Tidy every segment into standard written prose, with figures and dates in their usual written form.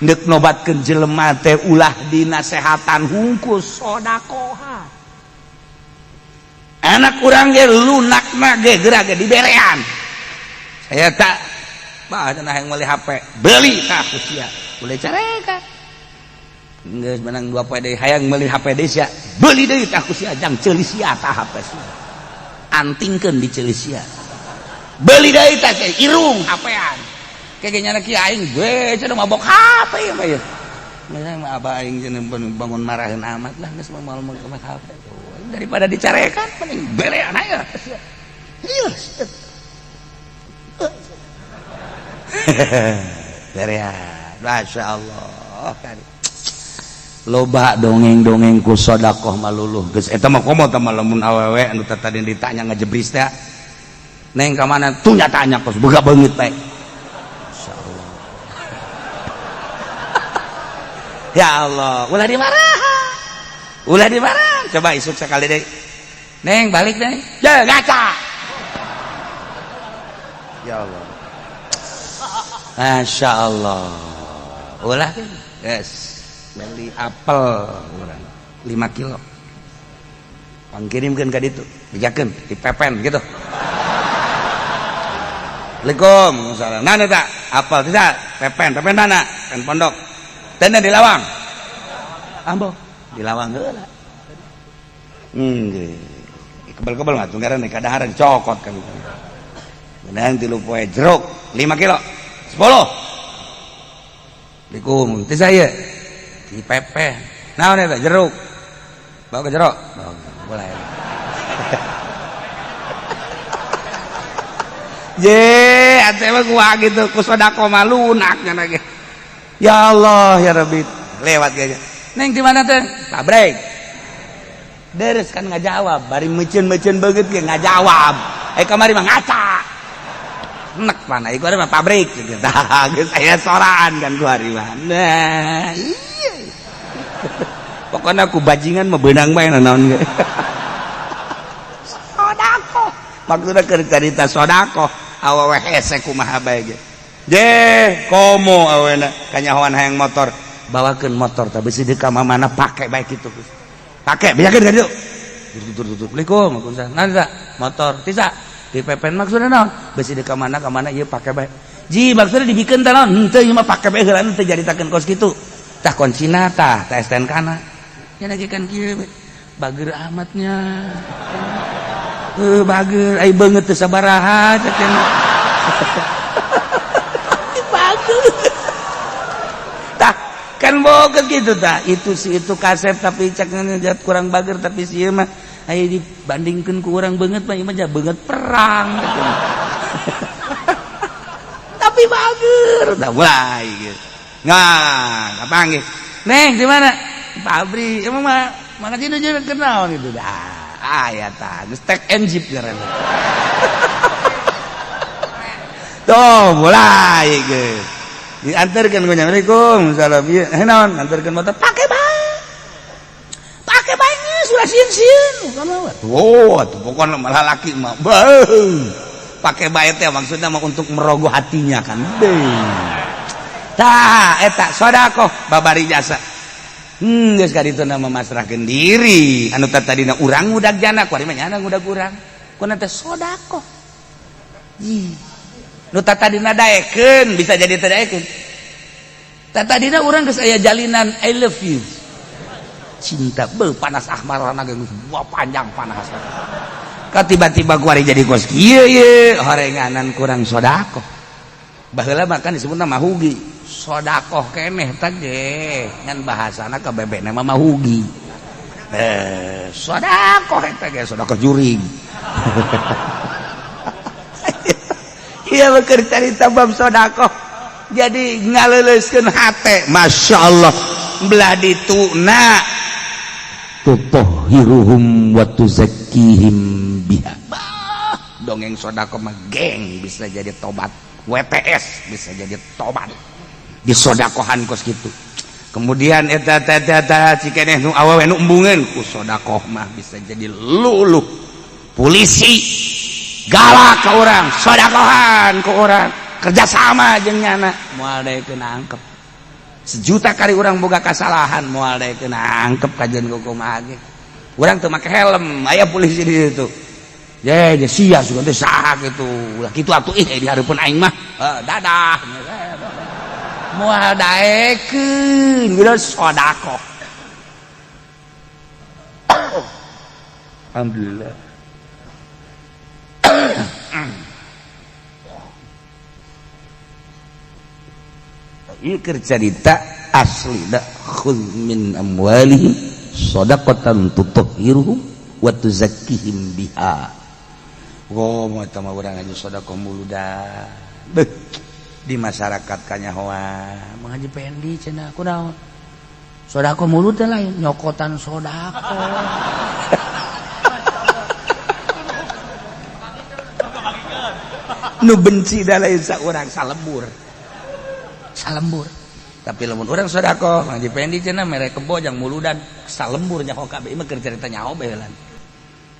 Ndek nobatkeun jelema teh ulah dinasehatan hungkul, sodakohan. Anak urang ge lunakna ge geura ge diberean. Saya tak bah cenah yang meuli HP, beli tah ku sia. Boleh carekan. Geus menang 2 poe deui hayang meuli HP deui sia. Beli deui tah ku sia, jang ceuli sia tah HP sia. Antingkeun di ceuli sia. Beli deui tah sia, irung HP-an. Kayak nyana kieu aing gue cenah mabok HP ya mah ya. Misalnya mah abah aing cenah bangun marahin amat lah geus mah moal make HP. Daripada dicarekan mending berean aya. Iya. Berean. Masya Allah. Loba dongeng-dongeng ku sodakoh maluluh geus eta mah komo tah lamun awewe anu tadi ditanya ngajebris teh. Neng ka mana? Tuh nyatanya kos boga beungeut bae. Insyaallah. Ya Allah, ulah dimarahan. Ulah dimarahan. Coba isuk sekali deh. Neng balik neng. Ya ngaca. Ya Allah. Masya Allah. Ulah yes. Beli apel urang 5 kilo. Pangkirimkeun ka ditu, dijakeun, dipepen gitu. Assalamualaikum. Waalaikumsalam. Mana tak? Apel tidak? Pepen, pepen mana? Pen pondok. Tenda di lawang. Ambo, di lawang heula. Nggih. Kebel-kebel mah tunggaran kadaharan cokot kan. Menang 3 poe jeruk 5 kilo. 10. Assalamualaikum. Teh saya di pepen. Naon eta jeruk? Bawa ke jeruk. Bawa, boleh. Je, ate mah gua gitu ku sedekah mah lunak nya ge. Ya Allah ya Rabbi, lewat gaya. Neng di mana teh? Pabrik. Deres kan ngajawab, bari meuceun-meuceun beungeut ge ngajawab. Eh kamari mah ngaca. Nek mana ieu mah pabrik gitu. Tah geus aya soraan kan ku hari mah. Nah, iya. Pokoknya aku bajingan mah beunang bae naon ge. Sodakoh. Maksudna keur carita sodakoh, awewe hese kumaha bae ge. Je, komo awena kanyahoan hayang motor, bawakeun motor tah bisi deuk ka mana pake bae kitu. Pake bejakeun ka ditu. Tutur tutur. Assalamualaikum, waalaikumsalam. Nah, motor tisa di pepen maksudna naon? Bisi deuk ka mana ieu pake bae. Ji, maksudna dibikeun teh naon? Henteu ieu mah pake bae heula teu jaritakeun kos kitu. Tah kuncina tah, tah STNK na. Nya lagi kan kieu bager amatnya. Bager ai beungeut teu sabaraha cek cenah. Bager. Tah kan boga gitu tah itu si itu kasep tapi cek jat kurang bager tapi si ieu mah aya dibandingkeun ku urang beungeut mah ieu mah beungeut perang gitu. Tapi bager tah mulai gitu. Nah, kapanggih. Neng di mana? Pabrik. Emang mah mana sih jeung kenal gitu dah. Aya tah, geus tek enjip ngaranna. Tuh, mulai geus. Diantarkeun ku Assalamualaikum, salam ieu. Eh naon? Antarkeun motor pake bae. Pake bae geus ulah sieun-sieun. Oh, atuh pokona malah laki mah. Beuh. Pake bae teh maksudna mah untuk merogoh hatinya kan. Beuh. Tah eta sodakoh babari jasa. Geus ka ditu nama masrahkeun diri. Anu tadina urang ngudag jana, kuari mah nyana ngudag urang. Kuna teh sodakoh. Ih. Nu tadina daekeun bisa jadi teu daekeun. Tadina urang geus aya jalinan I love you. Cinta beuh panas ahmarana ge geus buah panjang panas. Ka tiba-tiba kuari jadi kos kieu ye horenganan kurang sodakoh. Baheula mah kan disebutna mahugi. Sodakoh keneh teh ge ngan bahasana ka bebekna mah mahugi. Sodakoh eta ge sodakoh juring. Iya keur carita bab sodakoh. Jadi ngaleuleuskeun hate, Masya Allah. Belah dituna tutahhiruhum wa tuzakkihim biha. Bah, dongeng sodakoh mah geng bisa jadi tobat. WTS bisa jadi tobat. Disodakohan kos gitu. Kemudian eta eta eta cikeneh nu awewe nu embungeun ku sodakoh mah bisa jadi luluh. Polisi galak ke orang, sodakohan ke orang, kerjasama jeung nyana moal daekeun angkep. Sejuta kali urang boga kasalahan moal daekeun nangkep kajian kumaha ge. Urang teu make helm, aya polisi di situ. Ye, sia sugan teh saha kitu. Ulah kitu atuh ih di hareupeun aing mah. Dadah. Moal daekeun, geus sedekah. Alhamdulillah. Ieu keur carita asli da khudz min amwalihim shadaqatan tutahhiruhum wa tuzakkihim biha. Goh eta mah urang ngaji sedekah muludan. Beuh, di masyarakat kanyahoan Mang Haji Pendi cenah kunaon? Sedekah mulut teh lain nyokotan sedekah. Nu benci da lain saurang salembur. Salembur. Tapi lamun urang sedekah Mang Haji Pendi cenah mere kebo jang muludan salembur nyaho kabeh mah keur carita nyaho bae heula.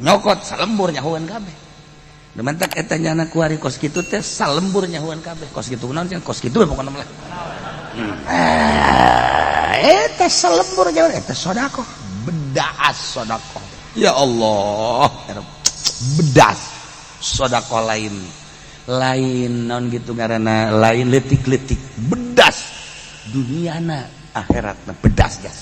Nyokot salembur nyahoan kabeh. Nu mantak eta nyana kuari kos kitu teh salembur nyahoan kabeh. Kos kitu naon cenah kos kitu we pokona mah. Eta salembur nyahoan eta sedekah. Bedas sedekah. Ya Allah, bedas sedekah lain. Lain naon gitu ngaranna lain leutik-leutik bedas duniana akhiratna bedas jas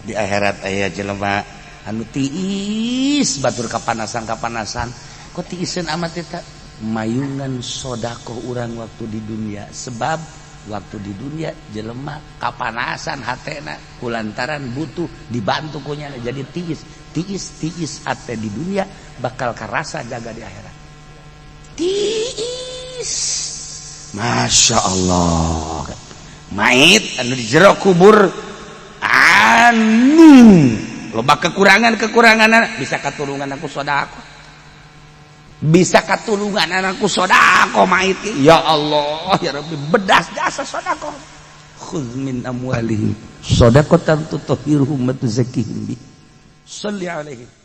di akhirat aya jelema anu tiis batur kapanasan-kapanasan kok tiiseun amat eta mayungan sedekah urang waktu di dunia sebab waktu di dunia jelema kapanasan hatena kulantaran butuh dibantu ku nyana jadi tiis tiis tiis hate di dunia bakal karasa jaga di akhirat tiis. Masya Allah mait anu di jero kubur anu loba kekurangan-kekurangan bisa katulungan aku sedekah bisa katulungan anakku sedekah mait ya Allah ya Rabbi bedas jasa sedekah khudz min amwalihim shadaqatan tutahhiruhum wa tuzakkihim bi shalli alaihi.